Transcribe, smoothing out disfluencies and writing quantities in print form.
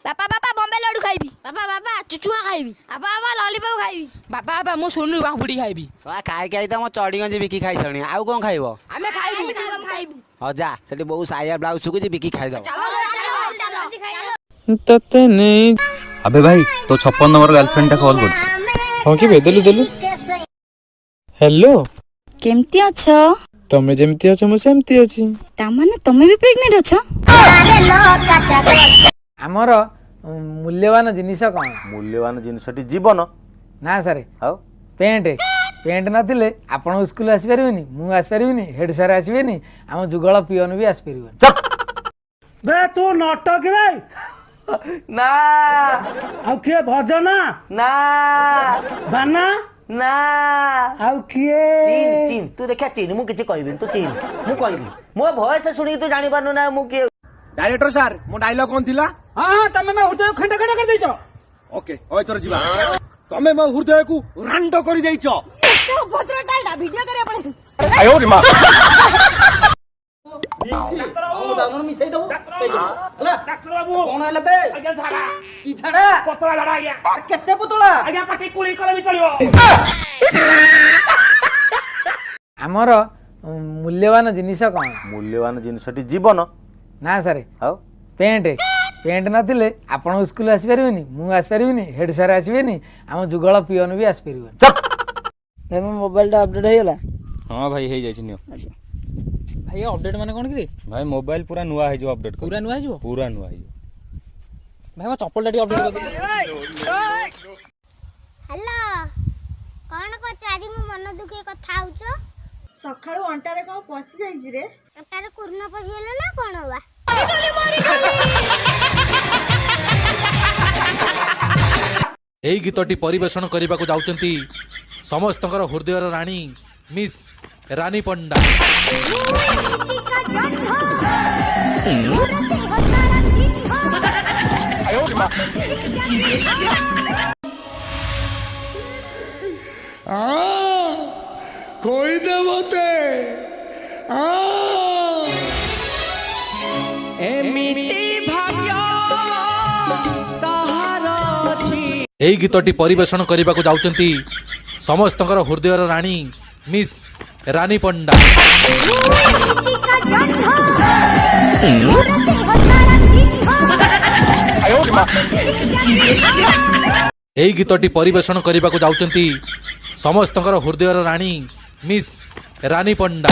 ବାପା ବାପା, ବମ୍ବେ ଲଡୁ ଖାଇବି। ବାପା ବାପା, ଚୁଚୁମା ଖାଇବି। ବାପା ବାପା, ଲଲିପପ ଖାଇବି। ବାପା ବାପା, ମୁଁ ସୁନୁ ପାମ୍ପୁଡ଼ି ଖାଇବି। ଶଳା, ଖାଇ ଖାଇ ତ ମୋ ଚଡ଼ି ଗଞ୍ଜି ବିକି ଖାଇସାରିଲଣି, ଆଉ କଣ ଖାଇବ? ଆମେ ଖାଇବୁ। ଖାଇବୁ। ହଁ, ଯା, ସେଠି ବୋଉ ସାୟା ବ୍ଲାଉଜ ଶୁଖୁଛି, ବିକି ଖାଇଦବ। ଚାଲ ଚାଲ ଚାଲ। ତତେ ନେଇ ଆବେ ଭାଇ, ତୋ 56 ନମ୍ବର ଗାର୍ଲଫ୍ରେଣ୍ଡ ଟା କଲ୍ କରୁଛି। ହଁ କି ବେ, ଦେଲୁ ଦେଲୁ। ହ୍ୟାଲୋ। କେମିତି ଅଛ? ତମେ ଯେମିତି ଅଛ, ମୁଁ ସେମିତି ଅଛି। ତାମାନେ ତମେ ବି ପ୍ରେଗନେଣ୍ଟ ଅଛ? ଆମର ମୂଲ୍ୟବାନ ଜିନିଷ କ'ଣ? ମୂଲ୍ୟବାନ ଜିନିଷଟି ଜୀବନ। ନା ସାର୍। ଆଉ? ପ୍ୟାଣ୍ଟ। ପ୍ୟାଣ୍ଟ ନଥିଲେ ଆପଣ ସ୍କୁଲ ଆସିପାରିବେନି, ମୁଁ ଆସିପାରିବିନି, ହେଡ୍ ସାର୍ ଆସିବେନି, ଆମ ଯୁଗଳ ପିଅନ ବି ଆସିପାରିବନି। ବେ, ତୁ ନଟକି ବେ? ନା। ଆଉ କିଏ? ଭଜନ? ନା। ବାନା? ନା। ଆଉ କିଏ? ଚିନ୍ ଚିନ୍, ତୁ ଦେଖିଆ ଚିନ୍। ମୁଁ କିଛି କହିବିନି, ତୁ ଚିନ୍, ମୁଁ କହିବି। ମୋ ଭଏସ ଶୁଣିକି ତୁ ଜାଣିପାରୁନୁ ନା ମୁଁ କିଏ? ଡାଇରେକ୍ଟର ସାର୍, ମୋ ଡାଇଲଗ କଣ ଥିଲା? ହଁ, ତମେ ମୋ ହୃଦୟ ଖଣ୍ଡ ଖଣ୍ଡ କରିଦେଇଛ। ଓକେ, ଏଥର ଯିବା। ତମେ ମୋ ହୃଦୟକୁ ରାଣ୍ଡ କରିଦେଇଛ। ଭିଡିଓ କରିବା ପଳେଇ। ମିଶେଇ ଦବୁ ହେଲା। ଡାକ୍ତର ବାବୁ। କଣ ହେଲା ବେ? ଆଜ୍ଞା, ଝାଡା। କି ଝାଡା? ପତଳା ଝାଡା ଆଜ୍ଞା। କେତେ ପତଳା? ଆଜ୍ଞା, ପାଟି କୁଳି କଲେ ବି ଚଳିବ। ଆମର ମୂଲ୍ୟବାନ ଜିନିଷ କ'ଣ? ମୂଲ୍ୟବାନ ଜିନିଷଟି ଜୀବନ। ନା ସାର୍। ଆଉ? ପ୍ୟାଣ୍ଟ। ପ୍ୟାଣ୍ଟ ନଥିଲେ ଆପଣ ସ୍କୁଲ ଆସିପାରିବେନି, ମୁଁ ଆସିପାରିବିନି, ହେଡ୍ ସାର୍ ଆସିବେନି, ଆମ ଯୁଗଳ ପିଅନ ବି ଆସିପାରିବନି। ଭାଇ, ମୋ ମୋବାଇଲଟା ଅପଡେଟ୍ ହେଇଗଲା? ହଁ ଭାଇ, ହେଇଯାଇଛି, ନିଅ। ଭାଇ, ଅପଡେଟ୍ ମାନେ କଣ କି? ଭାଇ, ମୋବାଇଲ ପୁରା ନୂଆ ହେଇଯିବ ଅପଡେଟ୍। ପୁରା ନୂଆ ହେଇଯିବ? ପୁରା ନୂଆ ହେଇଯିବ। ଭାଇ, ମୋ ଚପଲଟା ଟିକେ ଅପଡେଟ୍ କରିଦେ। ହ୍ୟାଲୋ, କଣ କରୁଛ? ଆଜି ମୋ ମନ ଦୁଃଖୀ କଥା ହଉଛ। ସକାଳୁ ଅଣ୍ଟାରେ କଣ ପଶି ଯାଇଛି ରେ? ଅଣ୍ଟାରେ କୁର୍ଣ୍ଣ ପଶିଗଲା ନା କଣ ବା? ଏହି ଗୀତଟି ପରିବେଷଣ କରିବାକୁ ଯାଉଛନ୍ତି ସମସ୍ତଙ୍କର ହୃଦୟର ରାଣୀ ମିସ୍ ରାନୀ ପଣ୍ଡା। କହିଦେ ମତେ। ଏମିତି ଭାଗ୍ୟ କାହାର ଅଛି? ଏହି ଗୀତଟି ପରିବେଷଣ କରିବାକୁ ଯାଉଛନ୍ତି ସମସ୍ତଙ୍କର ହୃଦୟର ରାଣୀ ମିସ୍ ରାନୀ ପଣ୍ଡା। ଏହି ଗୀତଟି ପରିବେଷଣ କରିବାକୁ ଯାଉଛନ୍ତି ସମସ୍ତଙ୍କର ହୃଦୟର ରାଣୀ ମିସ୍ ରାନୀ ପଣ୍ଡା।